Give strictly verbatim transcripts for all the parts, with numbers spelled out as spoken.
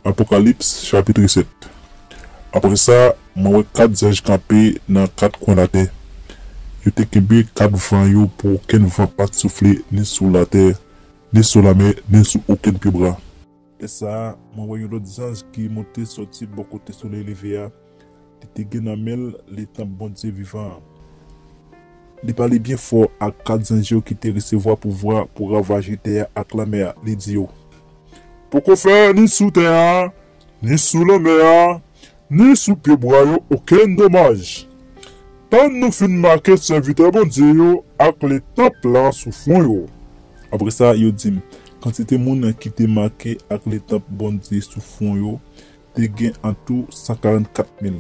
Apokalips, chapit sèt. Apre sa, mwen wè kat zanj kanpe nan kat kwen latè. Yo te kenbe kat van yo pou okenn van pa t soufle ni sou latè, ni sou lanmè, ni sou okenn pyebwa. Lè sa a, mwen wè yon lòt zanj ki monte soti bò kote solèy leve a. Li te gen nan men l letanp Bondye vivan an. Li pale byen fò ak kat zanj yo ki te resevwa pouvwa pou ravaje tè a ak lanmè a. Li di yo, "Poko fè ni sou tè a, ni sou lanmè a, ni sou pyebwa yo okenn domaj, tann nou fin make sèvitè Bondye yo ak letanp lan sou fwon yo." Apre sa, yo di m, kantite moun ki te make ak letanp Bondye sou fwon yo te gen antou san karannkat mil,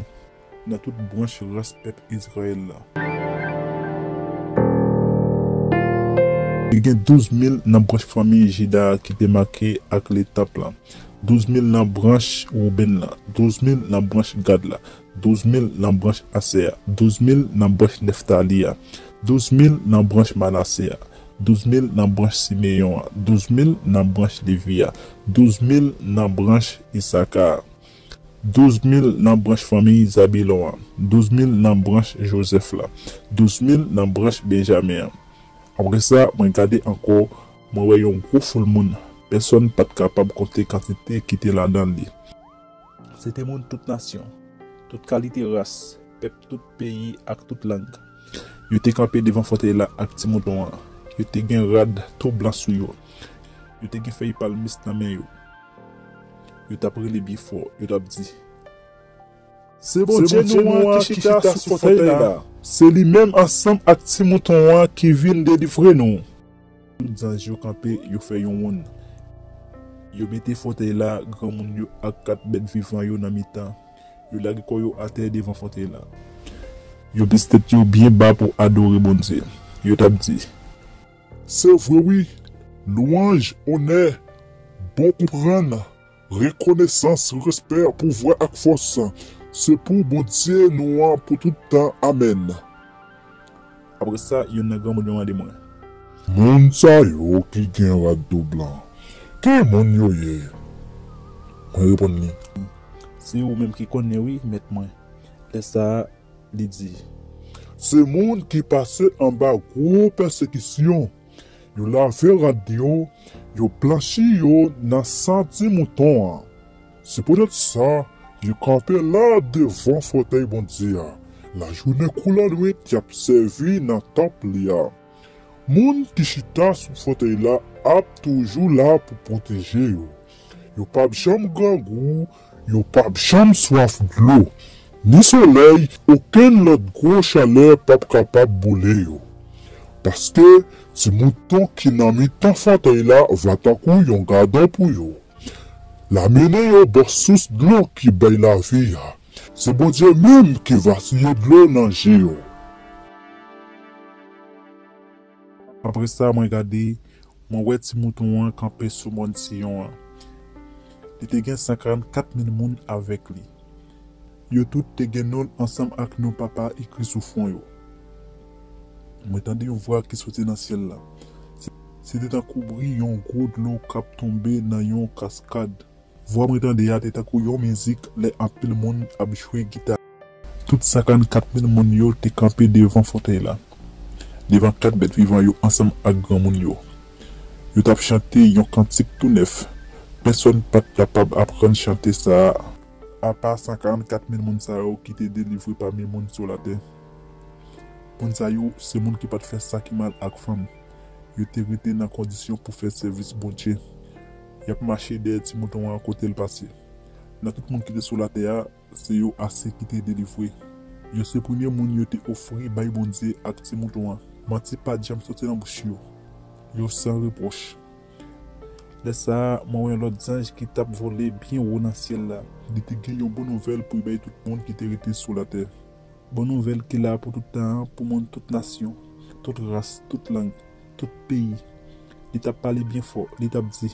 nan tout branch ras pèp Izrayèl la. Te gen douz mil nan branch fanmi Jida a ki te make ak letanp lan, douz mil nan branch Woubenn lan, douz mil nan branch Gad la, douz mil nan branch Asè a, douz mil nan branch Neftali a, douz mil nan branch Manase a, douz mil nan branch Simeyon an, douz mil nan branch Levi a, douz mil nan branch Isaka a, douz mil nan branch fanmi Zabilon an, douz mil nan branch Jozèf la, douz mil nan branch Benjamen an. Apre sa, mwen gade ankò, mwen wè yon gwo foul moun. Pèsonn pa t kapab konte kantite ki te ladan li. Se te moun tout nasyon, tout kalite ras, pèp tout peyi ak tout lang. Yo te kanpe devan fòtèy la ak Ti Mouton an. Yo te gen rad tou blan sou yo. Yo te gen fèy palmis nan men yo. Yo t ap rele byen fò, yo t ap di, "Se Bondye nou an ki chita sou fòtèy la. Se li menm ansanm ak Ti Mouton an ki vin delivre nou." Tout zanj yo kanpe, yo fè yon wonn. Yo mete fòtèy la, granmoun yo ak kat bèt vivan yo nan mitan. Yo lage kò yo atè devan fòtèy la. Yo bese tèt yo byen ba pou adore Bondye. Yo t ap di, "Se vre wi, lwanj, onè, bon konprann, rekonesans, respè, pouvwa ak fòs, se pou Bondye nou an pou tout tan. Amèn." Apre sa, youn nan granmoun yo mande mwen, "Moun sa yo ki gen rad tou blan, ki moun yo ye?" Mwen reponn li, "Se ou menm ki konnen wi, mèt mwen." Lè sa a, li di, "Se moun ki pase anba gwo pèsekisyon. Yo lave rad yo, yo blanchi yo nan san Ti Mouton an. Se poutèt sa, yo kanpe la devan fòtèy Bondye a, lajounen kou lannwit y ap sèvi nan tanp li a. Moun ki chita sou fòtèy la ap toujou la pou pwoteje yo. Yo p ap janm grangou, yo p ap janm swaf dlo. Ni solèy, okenn lòt gwo chalè p ap kapab boule yo. Paske Ti Mouton ki nan mitan fòtèy la va tankou yon gadon pou yo. L a mennen yo bò sous dlo ki bay lavi a. Se Bondye menm ki va siye dlo nan je yo." Apre sa, mwen gade, mwen wè Ti Mouton an kanpe sou mòn Siyon an. Li te gen san karannkat mil moun avèk li. Yo tout te gen non l ansanm ak non Papa a ekri sou fwon yo. Mwen tande yon vwa ki soti nan syèl la. Se, se te tankou bri yon gwo dlo k ap tonbe nan yon kaskad. Vwa mwen tande a te tankou yon mizik lè anpil moun ap jwe gita. Tout san karannkat mil moun yo te kanpe devan fòtèy la, devan kat bèt vivan yo ansanm ak granmoun yo. Yo t ap chante yon kantik tou nèf. Pèsonn pa t kapab aprann chante sa a, apa san karannkat mil moun sa yo ki te delivre pami moun sou latè. Moun sa yo, se moun ki pa t fè sa ki mal ak fanm. Yo te rete nan kondisyon pou fè sèvis Bondye. Y ap mache dèyè Ti Mouton an kote l pase. Nan tout moun ki te sou latè a, se yo ase ki te delivre. Yo se premye moun yo te ofri bay Bondye ak Ti Mouton an. Manti pa t janm soti nan bouch yo. Yo san repwòch. Lè sa a, mwen wè yon lòt zanj ki t ap vole byen wo nan syèl la. Li te gen yon bon nouvèl pou l bay tout moun ki te rete sou latè. Bon nouvèl ki la pou tout tan an, pou moun tout nasyon, tout ras, tout lang, tout peyi. Li t ap pale byen fò, li t ap di,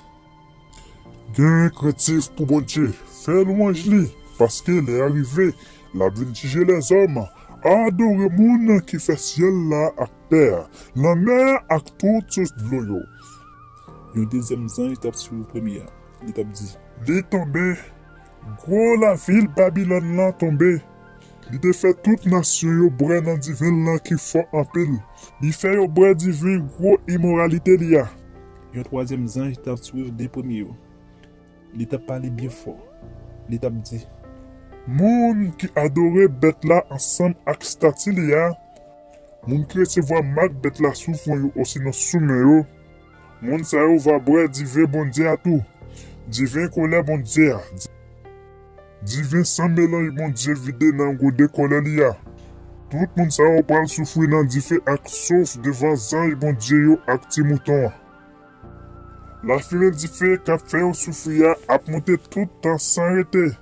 "Gen krentif pou Bondye, fè lwanj li, paske lè a rive, l ap vin jije lèzòm. Adore moun ki fè syèl la ak tè a, lanmè a ak tout sous dlo yo." Yon dezyèm zanj t ap swiv premye a. Li t ap di, "Li tonbe, Gwo lavil Babilòn lan tonbe. Li te fè tout nasyon yo bwè nan diven l lan ki fò anpil. Li fè yo bwè diven gwo imoralite li a. Yon twazyèm zanj t ap swiv de premye yo. Li t ap pale byen fò. Li t ap di, moun ki adore bèt la ansanm ak estati li a, moun ki resevwa mak bèt la sou fwon yo osinon sou men yo, moun sa yo va bwè diven Bondye a tou, diven kolè Bondye a, diven san melanj Bondye vide nan gode kòlè li a. Tout moun sa yo pral soufri nan dife ak souf devan zanj Bondye yo ak Ti Mouton an. Lafimen dife k ap fè yo soufri a ap moute tout tan san rete.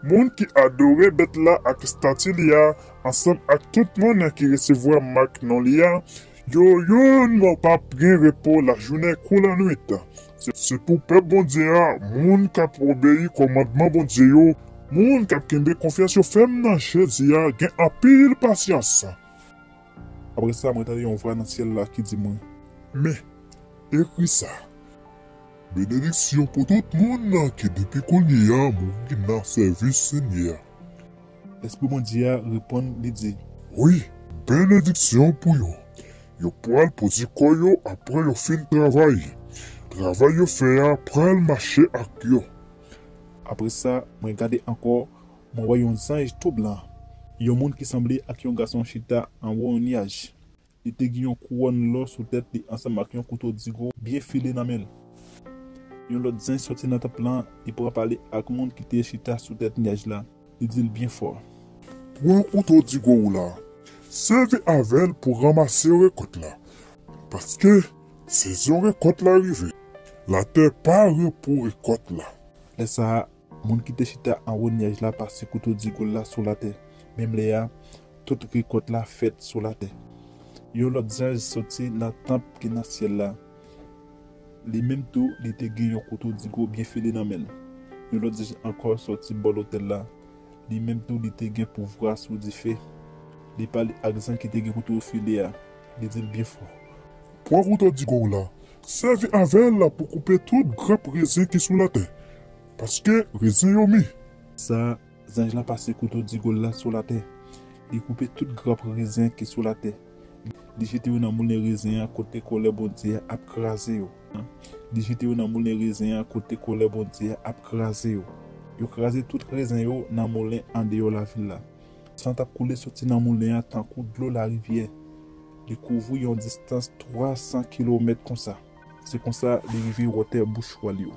Moun ki adore bèt la ak estati li a, ansanm ak tout moun ki resevwa mak non li a, yo youn p ap gen repo lajounen kou lannwit. Se, se pou pèp Bondye a, moun k ap obeyi kòmandman Bondye yo, moun k ap kenbe konfyans yo fèm nan Jezi a, gen anpil pasyans. Apre sa, mwen tande yon vwa nan syèl la ki di mwen, men, ekri sa. Benediksyon pou tout moun ki depi kounye a mouri nan sèvis Senyè a. Lespri Bondye a reponn, li di, wi, benediksyon pou yo. Yo pral pwodui kò yo apre yo fin travay. Travay yo fè a pral mache ak yo. Apre sa, mwen gade ankò, mwen wè yon zanj tou blan. Yon moun ki sanble ak yon gason chita anwo yon nyaj. Li te gen yon kouwòn lò sou tèt li ansanm ak yon kouto digo byen file nan men l. Yon lòt zanj soti nan tanp lan, li pran pale ak moun ki te chita sou tèt nyaj la. Li di l byen fò, pran kouto digo w la, sèvi avè l pou ranmase rekòt la, paske sezon rekòt la rive. Latè pare pou rekòt la. Lè sa a, moun ki te chita anwo nyaj la pase kouto digo l la sou latè. Menm lè a, tout rekòt la fèt sou latè. Yon lòt zanj soti nan tanp ki nan syèl la. Li menm tou, li te gen yon kouto digo byen file nan men l. Yon lòt zanj ankò soti bò lotèl la. Li menm tou, li te gen pouvwa sou dife. Li pale ak zanj ki te gen kouto file a. Li di l byen fò, pran kouto digo w la, sèvi avè l pou koupe tout grap rezen ki sou latè, paske rezen yo mi. Sa, zanj la pase kouto digo l la sou latè. Li koupe tout grap rezen ki sou latè. Li jete yo nan moulen rezen an kote kòlè Bondye a ap kraze yo. Li jete yo nan moulen rezen an kote kòlè Bondye a ap kraze yo. Yo kraze tout rezen yo nan moulen andeyò lavil la. San t ap koule soti nan moulen an tankou dlo larivyè. Li kouvri yon distans twa san kilomèt konsa. Se konsa li rive wotè bouchwa l yo.